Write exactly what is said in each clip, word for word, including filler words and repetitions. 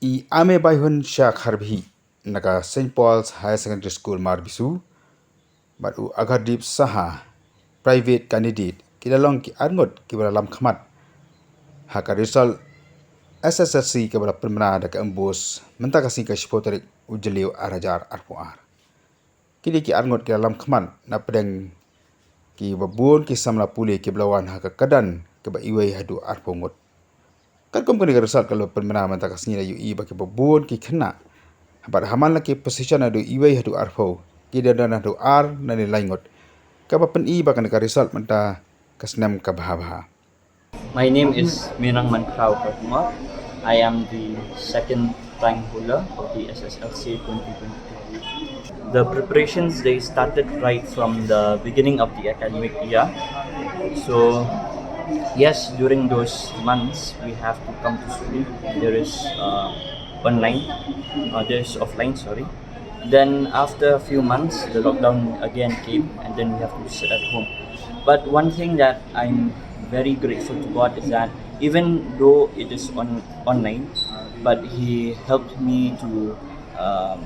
I Ame Baihun Shah Kharbhi na ka Saint Paul's Higher Secondary School Marbisu bad u Agardip Saha, private candidate, ki la long ki arngut kiba la lam khmat ha ka result S S L C kaba la pynbna da ka MBOSE mynta ka sngi ka shiphew tarik u Jylliew ar hajar arphew ar. Ki dei ki arngut ki la lam khmat na pdeng kiba bun ki samla pule kiba la wan ha ka kyrdan kaba iwei haduh arphew ngut. Katkum kane ka result ka la pynbna mynta ka sngi la ïohi ba kiba bun ki khynnah bad ha man la ki position haduh iwei haduh arphew ki da don haduh ar ne lai ngut, kaba pyni ba kane ka result mynta ka snem ka bha bha. My name is Mirang Mankraw Karkuma. I am the second rank holder of the S S L C twenty twenty-two. The preparations, they started right from the beginning of the academic year. So yes, during those months we have to come to school. There is uh, online, uh, there is offline, sorry. Then after a few months, the lockdown again came, and then we have to sit at home. But one thing that I'm very grateful to God is that even though it is on online, but He helped me to um,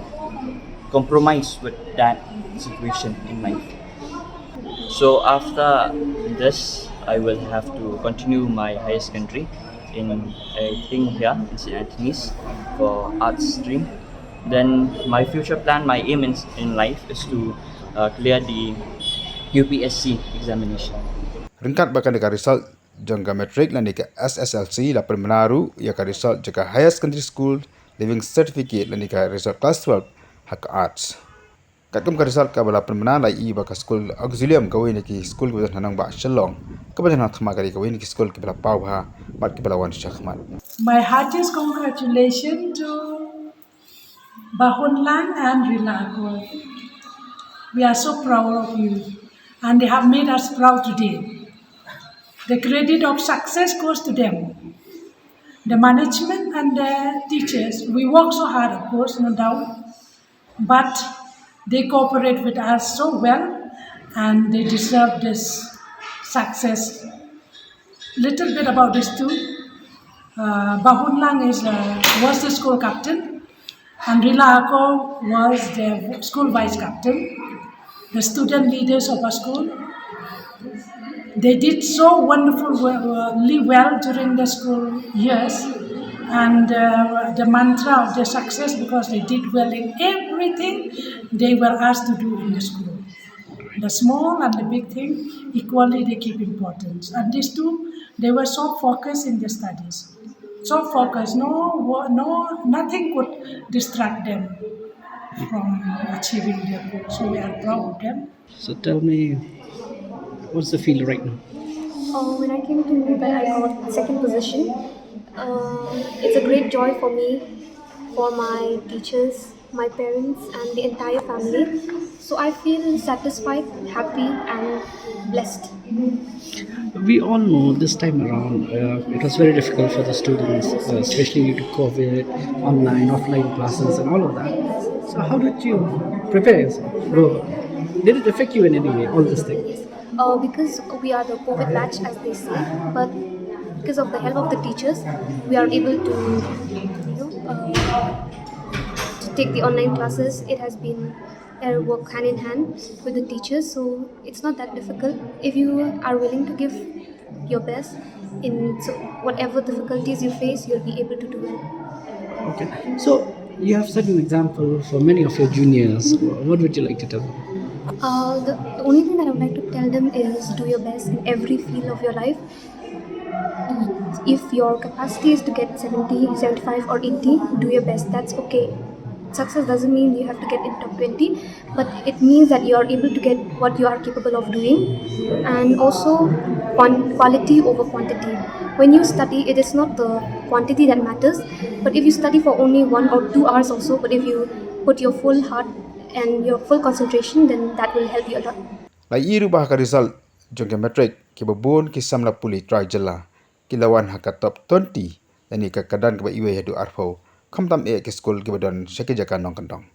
compromise with that situation in life. So after this, I will have to continue my higher secondary in, I think, here in Saint Anthony's for arts stream. Then my future plan, my aim in, in life is to uh, clear the U P S C examination. Ryngkat bad kane ka result jong ka matric lane ka S S L C, la pynbna ruh ïa ka result jong ka Higher Secondary School Leaving Certificate lane ka result class twelve ha ka arts. Katkum ka result kaba la pynbna, la ïohi ba ka skul Auxilium, kawei na ki skul kiba don ha nongbah Shillong, kaba don ha thma, ka dei kawei na ki skul kiba la paw bha bad kiba la wan shakhmat. My heartiest congratulations to Bahunlang and Rila Akol. We are so proud of you, and they have made us proud today. The credit of success goes to them. The management and the teachers, we work so hard, of course, no doubt, but they cooperate with us so well, and they deserve this success. Little bit about these two. Uh, Bahunlang is uh, was the school captain, and Rila Akol was the school vice captain, the student leaders of our school. They did so wonderfully well during the school years, and uh, the mantra of their success, because they did well in everything they were asked to do in the school. The small and the big thing, equally they keep importance. And these two, they were so focused in their studies. So focused, no, wo- no, nothing could distract them from achieving their goal. So we are proud of them. So tell me, what's the feel right now? Uh, when I came to know that I got second position, uh, it's a great joy for me, for my teachers, my parents, and the entire family. So I feel satisfied, happy, and blessed. We all know this time around uh, it was very difficult for the students, uh, especially due to COVID, online, offline classes, and all of that. So, how did you prepare yourself? Did it affect you in any way, all these things? Uh, because we are the COVID batch, as they say, but because of the help of the teachers, we are able to, you know, uh, to take the online classes. It has been a work hand in hand with the teachers, so it's not that difficult. If you are willing to give your best in so whatever difficulties you face, you'll be able to do it. Okay, so you have set an example for many of your juniors. What would you like to tell them? Uh, the, the only thing that I would like to tell them is do your best in every field of your life. If your capacity is to get seventy, seventy-five or eighty, do your best. That's okay. Success doesn't mean you have to get in top twenty, but it means that you are able to get what you are capable of doing. And also, quan- quality over quantity. When you study, it is not the quantity that matters, but if you study for only one or two hours also, but if you put your full heart and your full concentration, then that will help you a lot. La ïohi ruh ba ha ka result jong ka matric, kiba bun ki samla pule trai jylla ki la wan ha ka top twenty, lane ka kyrdan kaba iwei haduh arphew, khamtam eh ki skul kiba don sha ki jaka nongkyndong.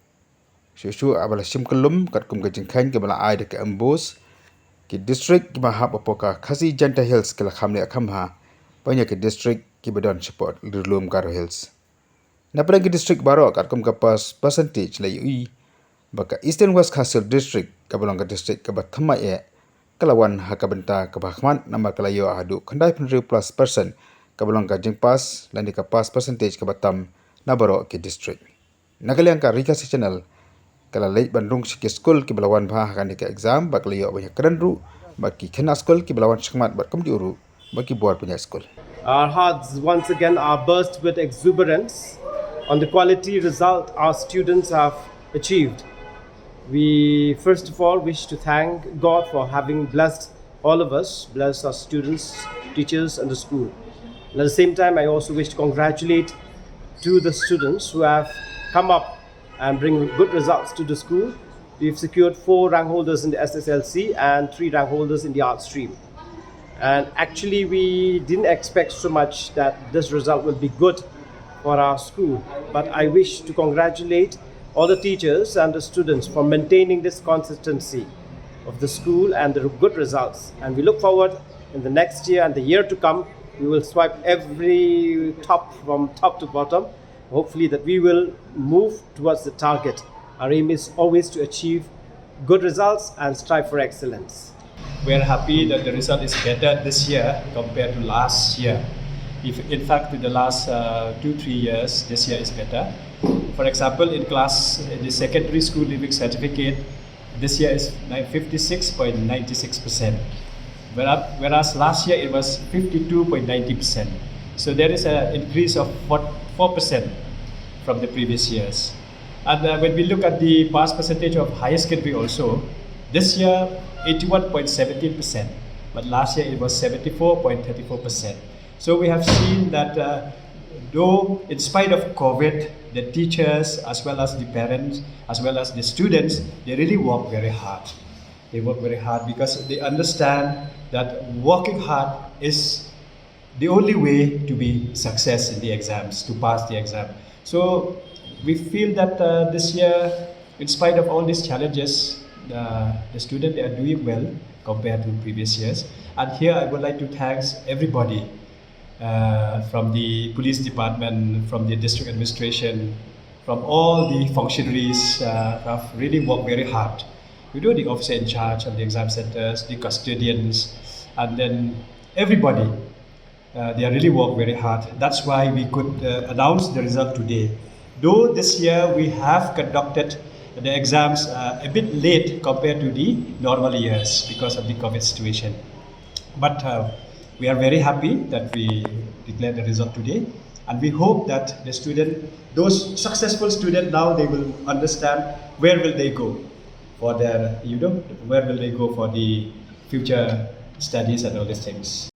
Shuh shuh haba la shim kyllum katkum ka jingkheiñ kaba la ai da ka MBOSE, ki district kiba hap hapoh ka Khasi Jaintia Hills ki la kham leh kham bha ban ïa ki district kiba don shapoh Ri-lum Garo Hills. Na pdeng ki district baroh katkum ka pass percentage la ïohi ba ka Eastern West Khasi Hills District kaba long ka district kaba thymmai eh ka la wan ha ka bynta kaba khmat namar ka la ïoh haduh khyndai phew hynriew plus percent kaba long ka jingpass lane ka pass percentage kaba tam na baroh ki district. Na ka liang ka Ri Khasi Channel ka la leit ban rung sha ki skul kiba la wan bha ha kane ka exam bad ka la ïoh ban ïakren ruh bad ki khynnah skul kiba la wan shakhmat bad kumjuh ruh bad ki bor pynïaid skul. Our hearts once again are burst with exuberance on the quality result our students have achieved. We first of all wish to thank God for having blessed all of us, blessed our students, teachers, and the school. And at the same time, I also wish to congratulate to the students who have come up and bring good results to the school. We've secured four rank holders in the S S L C and three rank holders in the art stream. And actually, we didn't expect so much that this result will be good for our school. But I wish to congratulate all the teachers and the students for maintaining this consistency of the school and the good results. And we look forward in the next year and the year to come, we will swipe every top from top to bottom. Hopefully that we will move towards the target. Our aim is always to achieve good results and strive for excellence. We are happy that the result is better this year compared to last year. If, in fact, in the last uh, two, three years, this year is better. For example, in class, in the secondary school leaving certificate, this year is fifty-six point nine six percent. Whereas, whereas last year it was fifty-two point ninety percent. So there is an increase of four percent from the previous years. And uh, when we look at the pass percentage of higher secondary also, this year eighty-one point seventeen percent, but last year it was seventy-four point thirty-four percent. So we have seen that uh, though in spite of COVID, the teachers as well as the parents, as well as the students, they really work very hard. They work very hard because they understand that working hard is the only way to be success in the exams, to pass the exam. So we feel that uh, this year, in spite of all these challenges, uh, the students are doing well compared to previous years. And here I would like to thank everybody uh, from the police department, from the district administration, from all the functionaries uh, who have really worked very hard. You know, the officer in charge of the exam centers, the custodians, and then everybody. Uh, they are really worked very hard. That's why we could uh, announce the result today. Though this year we have conducted the exams uh, a bit late compared to the normal years because of the COVID situation. But uh, we are very happy that we declared the result today, and we hope that the student, those successful students, now they will understand where will they go for their, you know, where will they go for the future studies and all these things.